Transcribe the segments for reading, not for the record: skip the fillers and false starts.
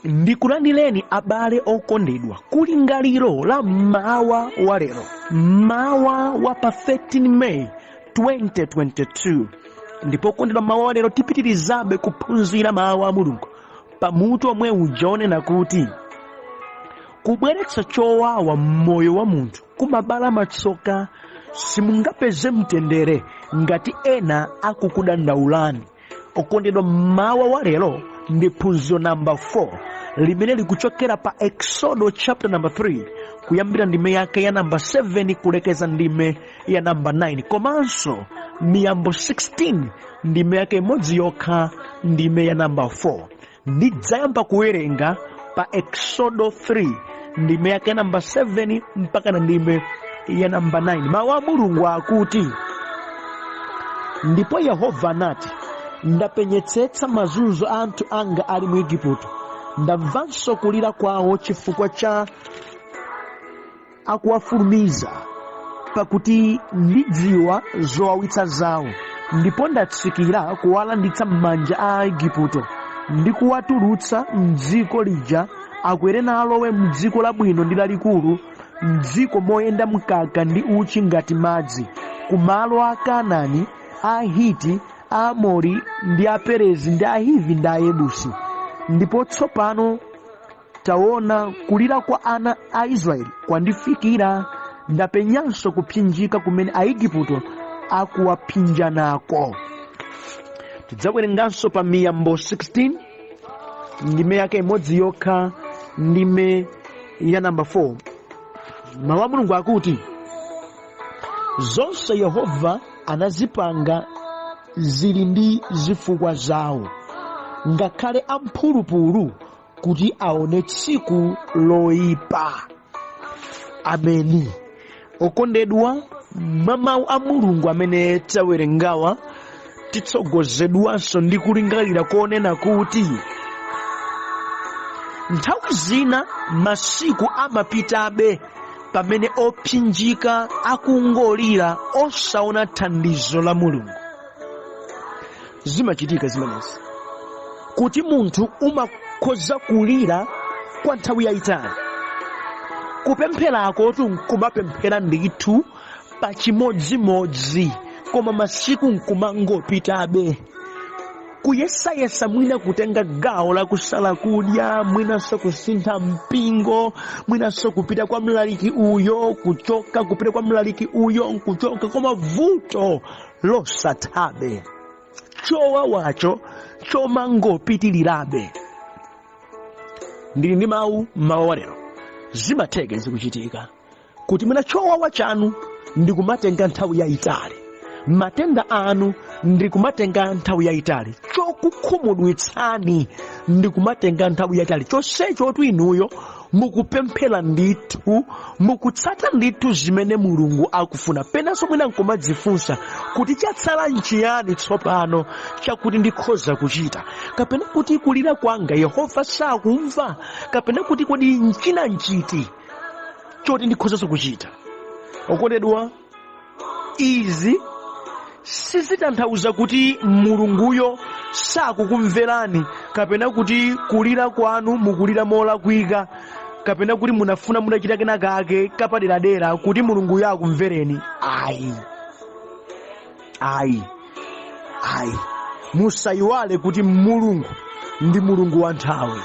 Ndikulandireni abale okondedwa kulingaliro la mmawa wa lero, mmawa wa pa 13 May 2022. Ndipo okondedwa, mmawa wa lero tipitirizabe kuphunzira mawu a Mulungu pamutu omwe uja onena kuti kubweretsa chowawa m'moyo wa munthu kumabala matsoka. Simungapeze mtendere ngati ena akukudandaulani. Okondedwa, mmawa wa lero ndi phunziro namba 4 limene likuchokera pa Exodo chapter number 3, kuyambira ndime yake ya namba 7 kulekeza ndime ya namba 9, komanso Miyambo 16 ndime yake imodzi yokha, ndime ya namba 4. Ndidzayamba kuwerenga pa Exodo 3 ndime yake namba 7 mpaka na ndime ya namba 9. Mawu a Mulungu akuti, ndipo Yehova anati, ndapenyetsetsa mazunzo a anthu anga ali mu Igupto, ndamvanso kulira kwawo chifukwa cha akuwafulumiza, pakuti ndidziwa zowawitsa zawo, ndipo ndatsikira kuwalanditsa m'manja a Aigupto ndi kuwatulutsa m'dziko lija, akwere nalowe m'dziko labwino ndi lalikulu, m'dziko moyenda mkaka ndi uchi ngati madzi, ku malo a Kanaani, a Hiti, a Amori, ndi a Perezi, ndi Ahivi, ndi Ayebusi. Ndipo tsopano taona, kulira kwa ana a Israeli kwandifikira, ndapenyanso kupsinjika kumene Aigupto akuwapsinja nako. Tidzawerenganso pa Miyambo 16 ndime yake imodzi yokha, ndime ya namba 4. Mawu a Mulungu akuti, zonse Yehova anazipanga zili ndi zifukwa zawo, ngakhale amphulupulu kuti aone tsiku loyipa. Ameni. Okondedwa, mwa mawu a Mulungu amene tawerengawa titsogozedwanso ndi kulingalira konena kuti nthawi zina masiku amapitabe pamene opsinjika akungolira osaona thandizo la Mulungu. Zimachitika zimenezi kuti munthu umakhoza kulira kwa nthawi yayitali, kupempherako nkumapemphera ndithu pa chimodzimodzi, koma masiku nkumangopitabe, kuyesayesa mwina kutenga gawo la kusala kudya, mwinanso kusintha mpingo, mwinanso kupita kwa mlaliki uyo, kuchoka kupita kwa mlaliki uyo nkuchoka, koma vuto losathabe, chowawacho chomangopitirirabe. Ndili ndi mawu mmawa wa lero. Zimatheka zikuchitika kuti mwina chowawa chanu ndikumatenga nthawi yayitali, matenda anu ndikumatenga nthawi yayitali, chokukhumudwitsani ndikumatenga nthawi yayitali, chonsecho inuyo mukupemphera ndithu, mukutsata ndithu zimene Mulungu akufuna. Penanso mwina nkumadzifunsa kuti chatsala nchiyani tsopano chakuti ndikhoza kuchita, kapena kuti kulira kwanga Yehova sakumva, kapena kuti kodi nchina nchiti choti ndikhozanso kuchita. Okondedwa, izi sizitanthauza kuti Mulunguyo sakukumverani, kapena kuti kulira kwanu mukulira molakwika, kapena kuti munafuna mutachita kena kake kapaderadera kuti Mulunguyo akumvereni. Ayi, ayi, ayi. Musayiwale kuti Mulungu ndi Mulungu wa nthawi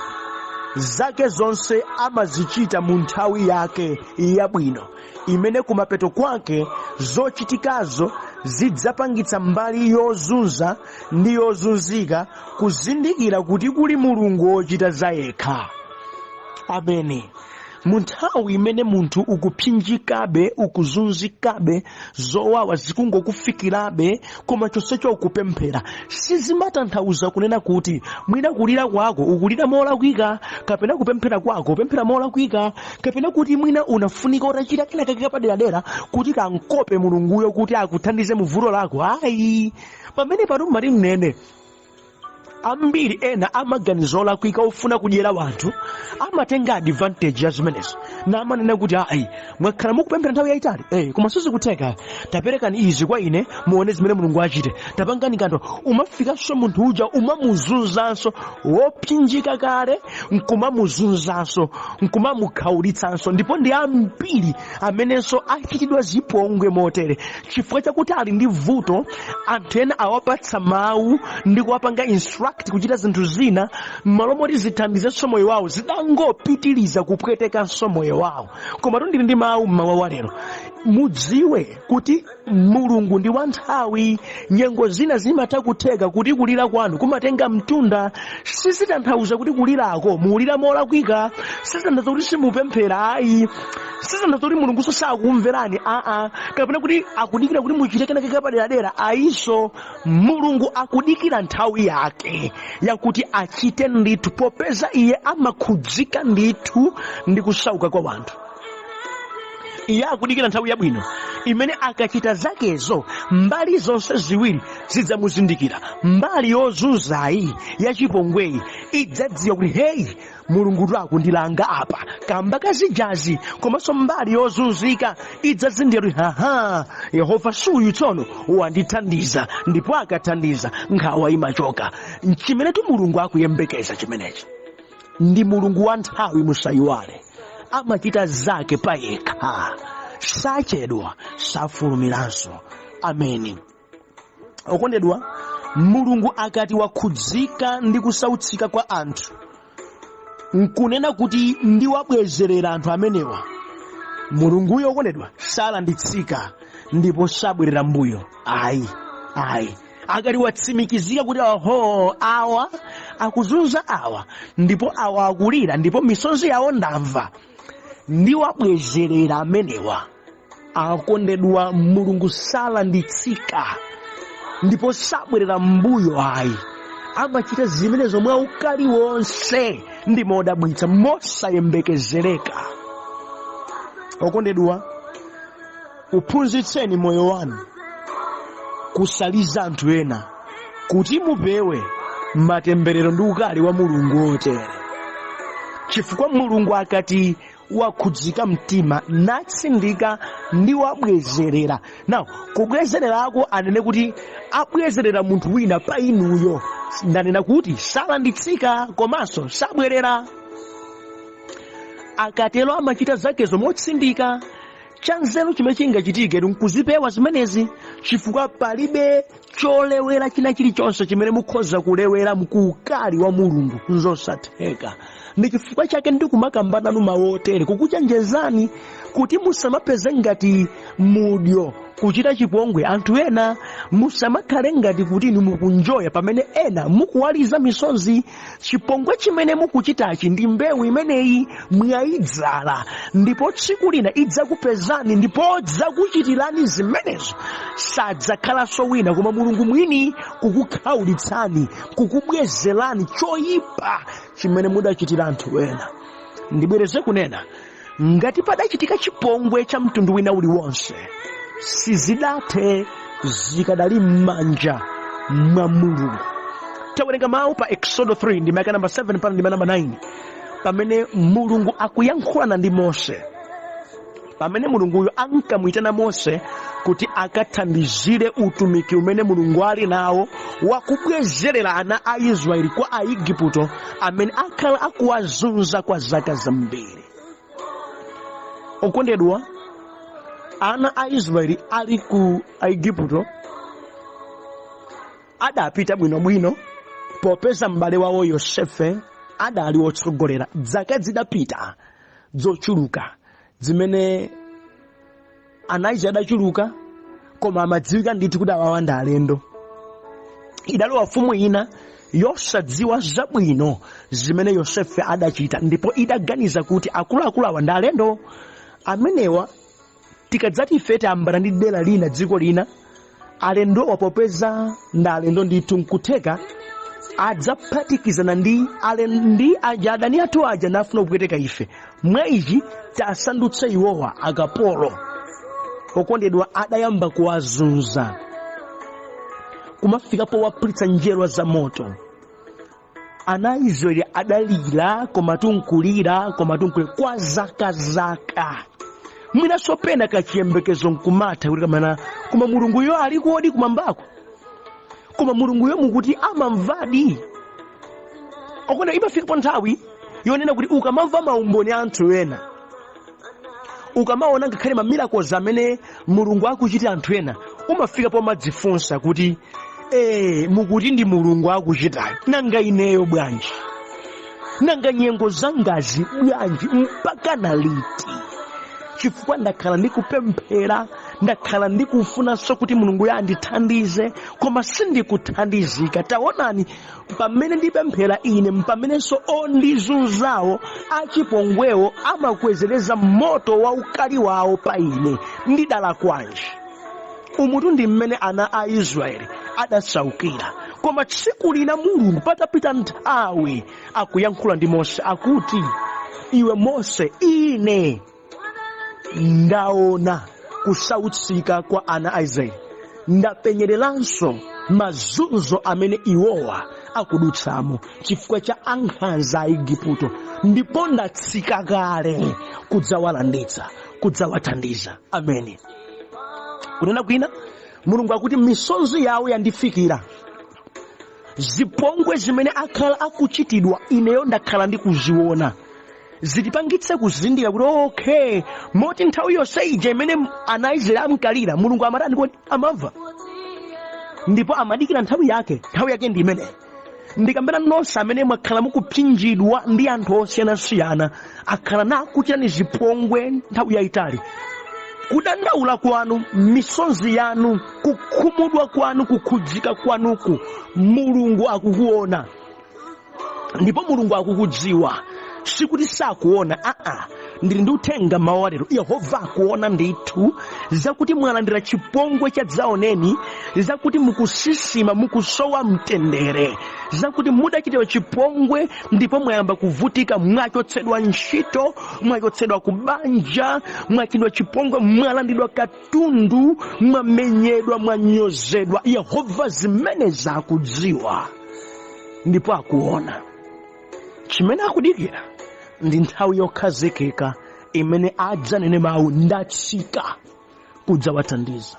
zake, zonse amazichita mu nthawi yake yabwino, imene kumapeto kwake zochitikazo zidzapangitsa mbali yozunza ndi yozunzika kuzindikira kuti kuli Mulungu wochita zayekha. Ameni. Mu nthawi imene munthu ukupsinjikabe, ukuzunzikabe, zowawa zikungokufikirabe, koma chonsecho ukupemphera, sizimatanthauza kunena kuti mwina kulira kwako ukulira molakwika, kapena kupemphera kwako upemphera molakwika, kapena kuti mwina unafunika utachita kena kake kapaderadera kuti kamkope Mulunguyo kuti akuthandize mu vuto lako. Ayi. Pamene pano mmati mnene ambiri ena amaganizo olakwika ofuna kudyera wanthu amatenga advantage ya zimenezo. Namanena kuti ayi, mwakhala mukupemphera nthawi yayitali, koma sizikutheka, taperekani izi kwa ine muone zimene Mulungu achite, tapangani kanthu. Umafikanso munthu uja umamuzunzanso, wopsinjika kale nkumamuzunzanso, nkumamukhaulitsanso. Ndipo ndi ambiri amenenso achitidwa zipongwe motere chifukwa chakuti ali ndi vuto. Anthu ena awapatsa mawu ndi kuwapanga instruct kuchita zinthu zina, m'malo moti zithandizenso moyo wawo, zidangopitiriza kupwetekanso moyo wawo. Komatu ndili ndi mawu mmawa wa lero. Mudziwe kuti Mulungu ndi wa nthawi. Nyengo zina zimatha kutheka kuti kulira kwanu kumatenga mtunda. Sizitanthauza kuti kulirako mulira molakwika, sizitanthauza kuti simupemphera ayi, sizitanthauza kuti Mulungunso sakumverani aa, kapena kuti akudikira kuti muchite kenake kapaderadera ayinso. Mulungu akudikira nthawi yake yakuti achite ndithu, popeza iye amakhudzika ndithu ndi kusauka kwa wanthu. Iye akudikira nthawi yabwino imene akachita zakezo mbali zonse ziwiri zidzamuzindikira. Mbali yozunzayi, yachipongweyi, idzadziwa kuti heyi, Mulungutu akundilanga apa kamba kazijazi, komanso mbali yozunzika idzazindikira kuti haha, Yehova suyu tsono wandithandiza, ndipo akathandiza nkhawa imachoka. Nchimenetu Mulungu akuyembekeza chimenechi. Ndi Mulungu wa nthawi, musayiwale, amachita zake payekha, sachedwa, safulumiranso. Ameni. Okondedwa, Mulungu akati wakhudzika ndi kusautsika kwa anthu, nkunena kuti ndiwabwezerera anthu amenewa, Mulunguyo, okondedwa, salanditsika ndipo sabwerera mbuyo ayi, ayi. Akati watsimikizika kuti oho, awa akuzunza awa, ndipo awa akulira, ndipo misozi yawo ndamva, ndiwabwezerera amenewa, akondedwa, Mulungu salanditsika ndipo sabwerera mbuyo ayi. Amachita zimenezo mwa ukali wonse ndi modabwitsa, mosayembekezereka. Okondedwa, uphunzitseni moyo wanu kusaliza anthu ena kuti mupewe matemberero ndi ukali wa Mulungu otere, chifukwa Mulungu akati wakhudzika mtima natsindika ndiwabwezerera. Now, kubwezererako anene kuti abwezerera munthu wina pa inuyo, ndanena kuti salanditsika komanso sabwerera. Akatero amachita zakezo motsindika. Chanzeru chimene chingachitike nkuzipewa zimenezi, chifukwa palibe cholewera china chilichonse chimene mukhoza kulewera mkuukali wa Mulungu, nzosatheka. Ndi chifukwa chake ndikumakamba nanu mawu otere, kukuchenjezani kuti musamapeze ngati mudyo kuchita chipongwe anthu ena, musamakhale ngati kuti inu mukunjoya pamene ena mukuwaliza misozi. Chipongwe chimene mukuchitachi ndi mbewu imeneyi mwayidzala, ndipo tsiku lina idzakupezani, ndipo odzakuchitirani zimenezo sadzakhalanso wina koma Mulungu mwini, kukukhaulitsani, kukubwezerani choyipa chimene mudachitira anthu ena. Ndibwereze kunena, ngati padachitika chipongwe cha mtundu wina uliwonse, sizidathe, zikadali m'manja mwa Mulungu. Tawerenga mawu pa Exodo 3 ndime yake namba 7 mpaka ndime namba 9, pamene Mulungu akuyankhulana ndi Mose, pamene Mulunguyo ankamuyitana Mose kuti akathandizire utumiki umene Mulungu ali nawo wakubwezerera ana a Israeli kwa Aigupto amene akhala akuwazunza kwa zaka zambiri. Okondedwa, ana a Israeli ali ku Aigupto adapita bwinobwino, popeza m'bale wawo Yosefe adali wotsogolera. Zaka zidapita zochuluka zimene anaija adachuluka, koma amadziwika ndithu kuti awawa ndi alendo. Idalowa mfumu ina yosadziwa zabwino zimene Yosefe adachita, ndipo idaganiza kuti akuluakulu awa ndi alendo amenewa, tikadzati ife tayambana ndi dera lina, dziko lina, alendowa popeza ndi alendo ndithu, nkutheka adzaphatikizana ndi aja adani athu aja nafuna kupweteka ife. Mwa ichi tasandutse iwowa akapolo. Okondedwa, adayamba kuwazunza, kumafika powaphulitsa njerwa za moto. Ana a Israeli adalira komatu nkulira komatu nkulira kwa zakazaka, mwinanso pena kachiyembekezo nkumatha kuti kamana, koma Mulunguyo alikodi kumwambako? Koma Mulunguyo mukuti amamvadi? Okona imafikapo nthawi yonena kuti ukamamva maumboni a anthu ena, ukamaona ngakhale ma miracles amene Mulungu akuchitira anthu ena, umafika pomadzifunsa kuti mukuti ndi Mulungu akuchitayo, nanga ineyo bwanji? Nanga nyengo zangazi bwanji? Mpaka na liti? Chifukwa ndakhala ndikupemphera, ndakhala ndikufunanso kuti Mulunguyo andithandize, koma sindikuthandizika. Taonani, pamene ndipemphera ine, mpamenenso ondizunzawo achipongwewo amakwezereza moto wa ukali wawo pa ine. Ndidalakwanji? Umutu ndi mmene ana a Israeli adasaukira. Koma tsiku lina Mulungu, patapita nthawi, akuyankhula ndi Mose, akuti, iwe Mose, ine ndaona kusautsika kwa ana a Israeli, ndapenyereranso mazunzo amene iwowa akudutsamo chifukwa cha ankhanza a Igupto, ndipo ndatsika kale kudzawalanditsa, kudzawathandiza. Ameni. Kunena kwina, Mulungu akuti misozi yawo yandifikira, zipongwe zimene akhala akuchitidwa ineyo ndakhala ndikuziona, zitipangitse kuzindikira kuti okay, moti nthawi yonse ija imene ana a Israeli amkalira, Mulungu amatani kodi? Amamva, ndipo amadikira nthawi yake. Nthawi yake ndi imeneyi. Ndikambena nonse amene mwakhala mukupsinjidwa ndi anthu osiyanasiyana, akhala nakuchitani zipongwe nthawi yayitali, kudandaula kwanu, misonzi yanu, kukhumudwa kwanu, kukhudzika kwanuku, Mulungu akukuona ndipo Mulungu akukudziwa. Sikuti sakuona, aa. Ndili ndi uthenga mawa lero. Yehova akuona ndithu zakuti mwalandira chipongwe cha dzaoneni, zakuti mukusisima, mukusowa mtendere, zakuti mudachitidwa chipongwe ndipo mwayamba kuvutika, mwachotsedwa ntchito, mwachotsedwa ku banja, mwachitidwa chipongwe, mwalandidwa katundu, mwamenyedwa, mwanyozedwa. Yehova zimenezi akudziwa ndipo akuona. Chimene akudikira ndi nthawi yokhazikika imene adzanene mawu, ndatsika kudzawathandiza.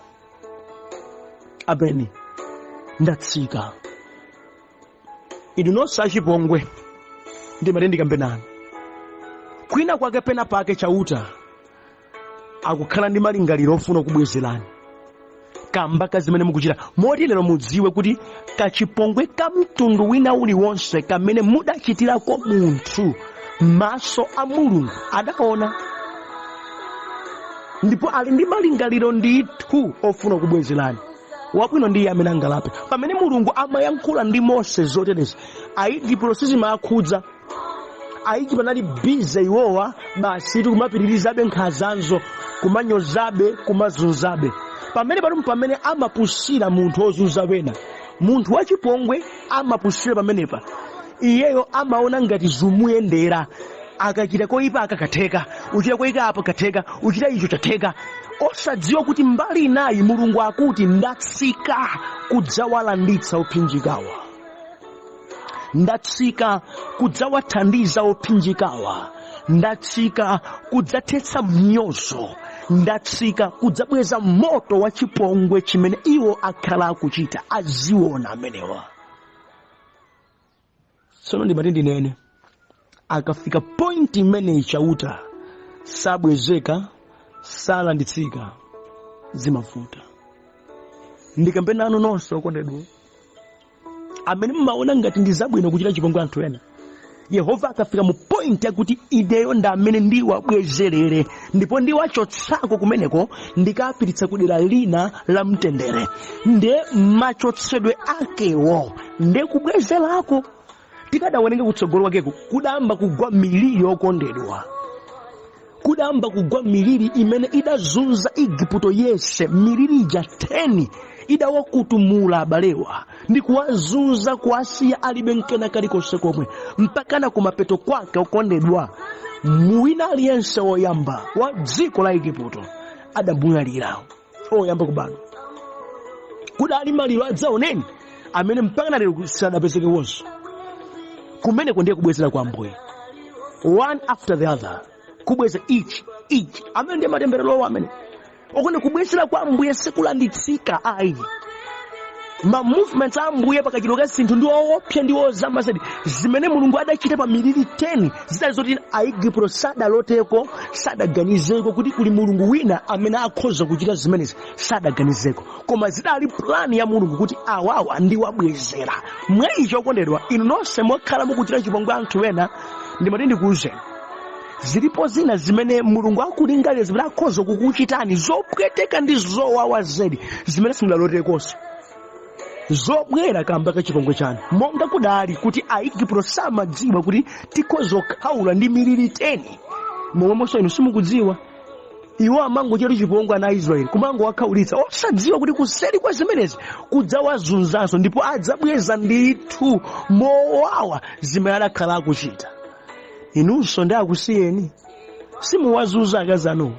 Ameni. Ndatsika. Inu nonse achipongwe, ndimati ndikambe nanu kwina kwake, pena pake Chauta akukhala ndi malingaliro ofuna kubwezerani kamba ka zimene mukuchita, moti lero mudziwe kuti kachipongwe ka mtundu wina uliwonse kamene mudachitirako munthu, maso a Mulungu adaona ndipo ali ndi malingaliro ndithu ofuna kubwezerani. Wabwino ndiye amene angalape. Pamene Mulungu amayankhula ndi Mose zoterezi, Aigupto sizimawakhudza. Aigupto anali bize iwowa basi kumapitirizabe nkhanzazo, kumanyozabe, kumazunzabe. Pamene pano pamene amapusira munthu ozunza wena, munthu wachipongwe amapusira pamenepa, iyeyo amaona ngati zumuyendera. Akachita koyipa akakatheka, uchita koyipa apo katheka, uchita icho chatheka, osadziwa kuti mbali inayi Mulungu akuti ndatsika kudzawalanditsa opsinjikawa, ndatsika kudzawathandiza opsinjikawa, ndatsika kudzathetsa mnyozo, ndatsika kudzabweza moto wa chipongwe chimene iwo akhala akuchita. Aziona amenewa. Tsono ndimati ndinene, akafika point imeneyi Chauta sabwezeka, salanditsika, zimavuta. Ndikambe nanu nonse okondedwa amene mmaona ngati ndi zabwino kuchita chipongwe anthu ena, Yehova akafika mu point yakuti ineyo ndi amene ndiwabwezerere ndipo ndiwachotsako kumeneko ndikapititsa kudera lina la mtendere, nde machotsedwe akewo nde kubwezerako tikadawerenga kutsogolo kwakeko, kudayamba kugwa miliri okondedwa, kudayamba kugwa miliri imene idazunza Igupto yense. Miliri ija 10 idawakutumula abalewa ndi kuwazunza, kuwasiya alibe nkena kalikonse komwe, mpakana kumapeto kwake okondedwa, wina aliyense woyamba wa dziko la Igupto adamwalira, oyamba kubadwa. Kudali maliro adzaoneni amene mpaka na lero sadapezekekonso. Kumeneko ndiye kubwezera kwa Ambuye, one after the other, kubweza ichi, ichi. Amene ndiye matembererowo amene okone. Kubwezera kwa Ambuye sikulanditsika ayi. Ma movements a Ambuye pakachitidwe ka zinthu ndi owopsa ndi ozama zedi. Zimene Mulungu adachita pa miliri 10 zidali zoti Aigupto sadaloteko, sadaganizeko kuti kuli Mulungu wina amene akhoza kuchita zimenezi, sadaganizeko. Koma zidali plani ya Mulungu kuti awawa ndiwabwezera. Mwa ichi, okondedwa, inu nonse mwakhala mukuchita chipongwe anthu ena, ndimati ndikuwuzeni, zilipo zina zimene Mulungu akulingalira zimene akhoza kukuchitani zopweteka ndi zowawa zedi, zimene simudalotekonso, zobwera kamba ka chipongwe chanu. Monga kudali kuti Aigupto samadziwa kuti tikhoza kukhaula ndi miliri 10, momwemonso inu simukudziwa. Iwo amangochita chipongwe ana a Israeli, kumangowakhaulitsa, osadziwa kuti kuseri kwa zimenezi kudzawazunzanso, ndipo adzabweza ndithu mowawa zimene adakhala akuchita. Inunso ndi akusiyeni, simuwazunza akazi anu,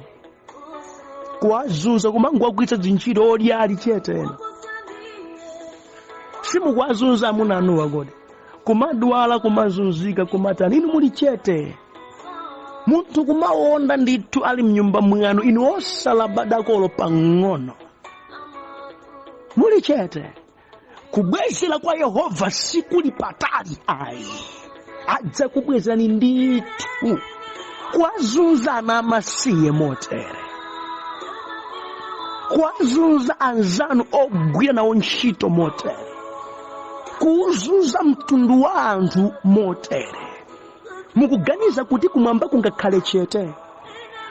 kuwazunza, kumangowagwiritsa zintchito odya ali chete ena. Simukuwazunza amuna anuwa kodi? Kumadwala, kumazunzika, kumatani, inu muli chete. Munthu kumawonda ndithu ali mnyumba mwanu, inu osalabadakolo pang'ono, muli chete. Kubwezera kwa Yehova sikuli patali ayi, adzakubwezerani ndithu. Kuwazunza ana amasiye motere, kuwazunza anzanu ogwira nawo ntchito motere, kuwuzunza mtundu wa anthu motere, mukuganiza kuti kumwamba kungakhale chete?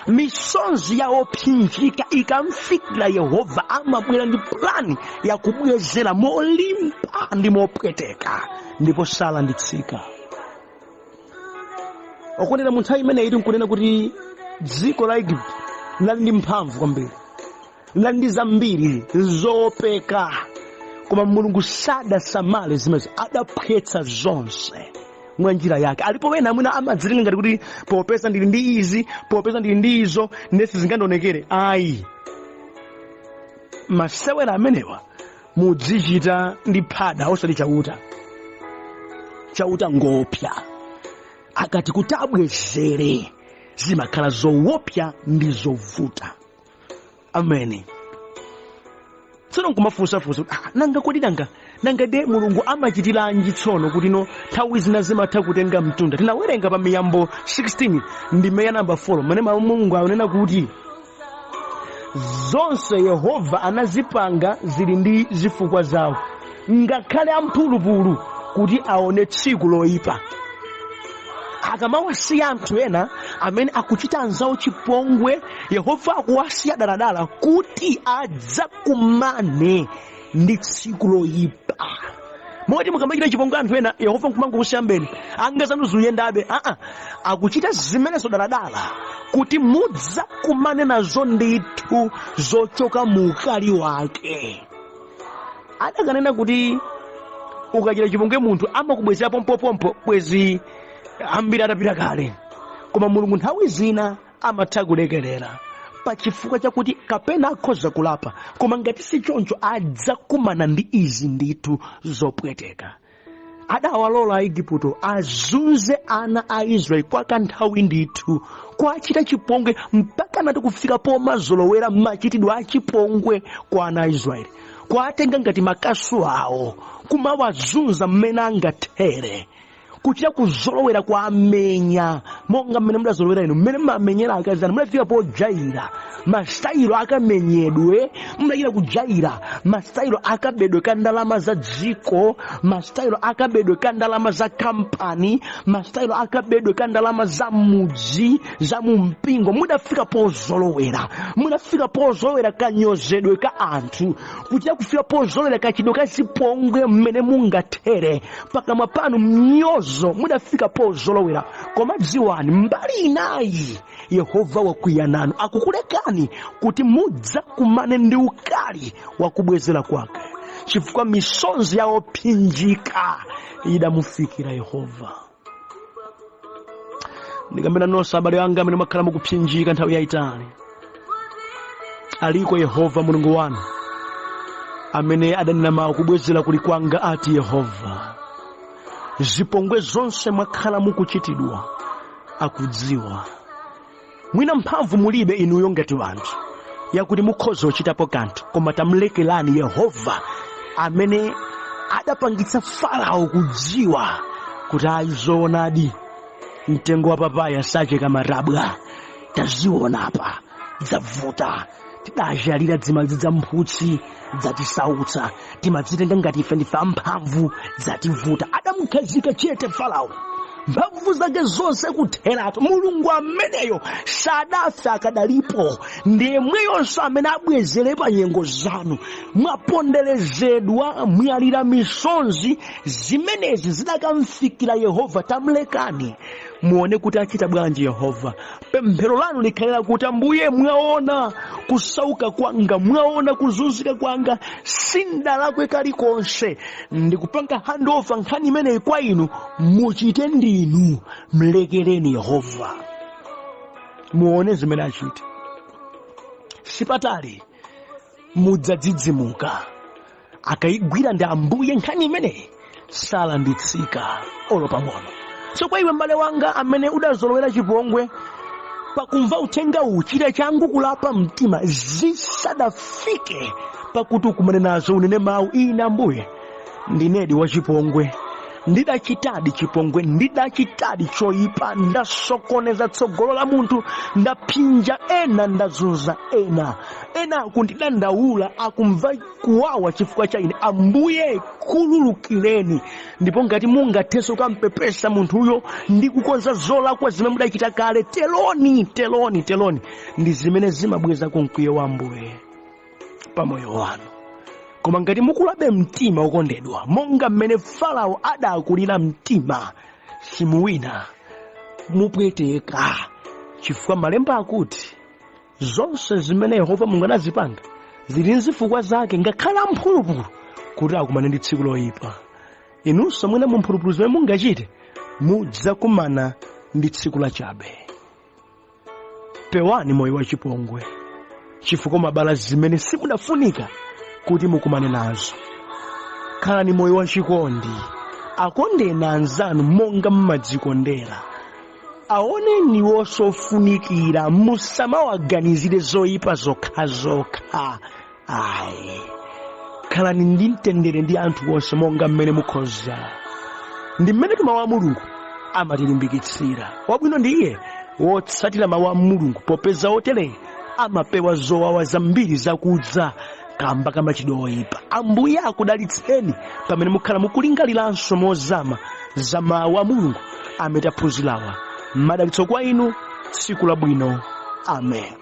Misonzi ya opsinjika ikamfikira Yehova, amabwera ndi plani yakubwezera molimba ndi mopweteka, ndipo salanditsika. Okondedwa, mu nthawi imeneyi tinkunena kuti dziko la Igupto linali ndi mphamvu kwambiri, linali ndi zambiri zoopeka, koma Mulungu sadasamale zimenezo, adaphwetsa zonse mwa njira yake. Alipo wena amene amadzitenga ngati kuti popeza ndili ndi izi, popeza ndili ndi izo, ndiye sizingandionekere. Ayi, masewera amenewa mudzichita ndi phada, osati Chauta. Chauta ngopsa, akati kuti abwezere zimakhala zowopsa ndi zovuta. Ameni. Tsono nkumafunsafunsa kuti, ah, nanga kodi nanga de Mulungu amachitiranji tsono kuti no nthawi zina zimatha kutenga mtunda? Tinawerenga pa Miyambo 16 ndime ya namba 4, mmene Mulungu akunena kuti zonse Yehova anazipanga zili ndi zifukwa zawo, ngakhale amphulupulu kuti aone tsiku loyipa. Akamawasiya anthu ena amene akuchita anzawo chipongwe, Yehova akuwasiya daladala kuti adzakumane ndi tsiku loyipa. Moti mukamachita chipongwe anthu ena, Yehova nkumangokusiyambeni, anga zanu zuyendabe, aa, akuchita zimenezo daladala kuti mudzakumane nazo ndithu zochoka mu ukali wake. Adakanena kuti ukachita chipongwe munthu amakubwezera pompopompo, bwezi ambiri atapita kale. Koma Mulungu nthawi zina amatha kulekerera pa chifukwa chakuti kapena akhoza kulapa, koma ngati si choncho adzakumana ndi izi ndithu zopweteka. Adawalola Aigupto azunze ana a Israeli kwa kanthawi ndithu, kuwachita chipongwe mpaka nati kufika pomazolowera machitidwe a chipongwe kwa ana a Israeli, kuwatenga ngati makasu awo, kumawazunza mmene angathere, kuchita kuzolowera kuwamenya monga mmene mudazolowera inu, mmene mmamenyera akazi anu. Mudafika pojaira masitayilo akamenyedwe, mudachita kujaira masitayilo akabedwe ka ndalama za dziko, masitayilo akabedwe ka ndalama za kampani, masitayilo akabedwe ka ndalama za mudzi, za mu mpingo. Mudafika pozolowera, mudafika pozolowera kanyozedwe ka anthu, kuchita kufika pozolowera kachitidwe ka zipongwe mmene mungathere pakamwa panu mnyozo, mudafika pozolowera. Koma dziwani, mbali inayi Yehova wakwiya nanu, akukulekani kuti mudzakumane ndi ukali wakubwezera kwake, chifukwa misonzi ya opsinjika idamufikira Yehova. Ndikambena nonse abale anga amene mwakhala mukupsinjika nthawi yayitali, aliko Yehova Mulungu wanu amene adanena mawu, kubwezera kuli kwanga, ati Yehova. Zipongwe zonse mwakhala mukuchitidwa akudziwa. Mwina mphamvu mulibe inuyo ngati wanthu yakuti mukhoza kuchitapo kanthu, koma tamlekerani Yehova amene adapangitsa Farao kudziwa kuti ayi, zoonadi, mtengo wa papaya sacheka matabwa. Taziona apa dzavuta, tidachalira dzimadzi dza mphutsi dzatisautsa, timadzitenga ngati ife ndife amphamvu, dzativuta. Adamkhazika chete Farao, mphamvu zake zonse kutheratu. Mulungu ameneyo sadafe, akadalipo, ndi yemweyonso amene abwezere pa nyengo zanu. Mwaponderezedwa, mwalira misonzi, zimenezi zidakamfikira Yehova. Tamlekani muone kuti achita bwanji Yehova. Pemphero lanu likhalera kuti, Ambuye, mwaona kusauka kwanga, mwaona kuzunzika kwanga, sindalakwe kalikonse, ndikupanga handover nkhani imeneyi kwa inu, muchite ndinu. Mlekereni Yehova, muone zimene achite. Sipatali mudzadzidzimuka. Akayigwira ndi Ambuye nkhani imeneyi, salanditsika olo pang'ono. So kwa iwe m'bale wanga amene udazolowera chipongwe, pakumva uthenga uwu chita changu kulapa mtima zisadafike pakuti ukumane nazo. Unene mawu, ine Ambuye ndinedi wachipongwe, ndidachitadi chipongwe, ndidachitadi choyipa, ndasokoneza tsogolo la munthu, ndapsinja ena, ndazunza ena, ena akundidandaula, akumva kuwawa chifukwa cha ine. Ambuye, khululukireni. Ndipo ngati mungathenso kukampepesa munthuyo ndi kukonza zolakwa zimene mudachita kale, teloni, teloni, teloni. Ndi zimene zimabweza mkwiyo wa Ambuye pa moyo wanu. Koma ngati mukulabe mtima, okondedwa, monga mmene Farao adakulira mtima, simuwina, mupweteka, chifukwa malemba akuti zonse zimene Yehova Mulungu anazipanga zili nzifukwa zake, ngakhale amphulupulu kuti akumane ndi tsiku loyipa. Inunso mwina mumphulupulu zimene mungachite mudzakumana ndi tsiku lachabe. Pewani moyo wa chipongwe, chifukwa mabala zimene simunafunika kuti mukumane nazo. Khalani moyo wa chikondi, akondeni anzanu monga mmadzikondera, aoneni wosofunikira, musamawaganizire zoyipa zokhazokha ayi. Khalani ndi mtendere ndi anthu onse monga mmene mukhoza. Ndi mmene mawu a Mulungu amatilimbikitsira. Wabwino ndi iye wotsatira mawu a Mulungu, popeza otere amapewa zowawa zambiri zakudza kamba ka machitidwe oyipa. Ambuye akudalitseni pamene mukhala mukulingaliranso mozama za mawu a Mulungu amene taphunzirawa. Madalitso kwa inu, tsiku labwino. Amen.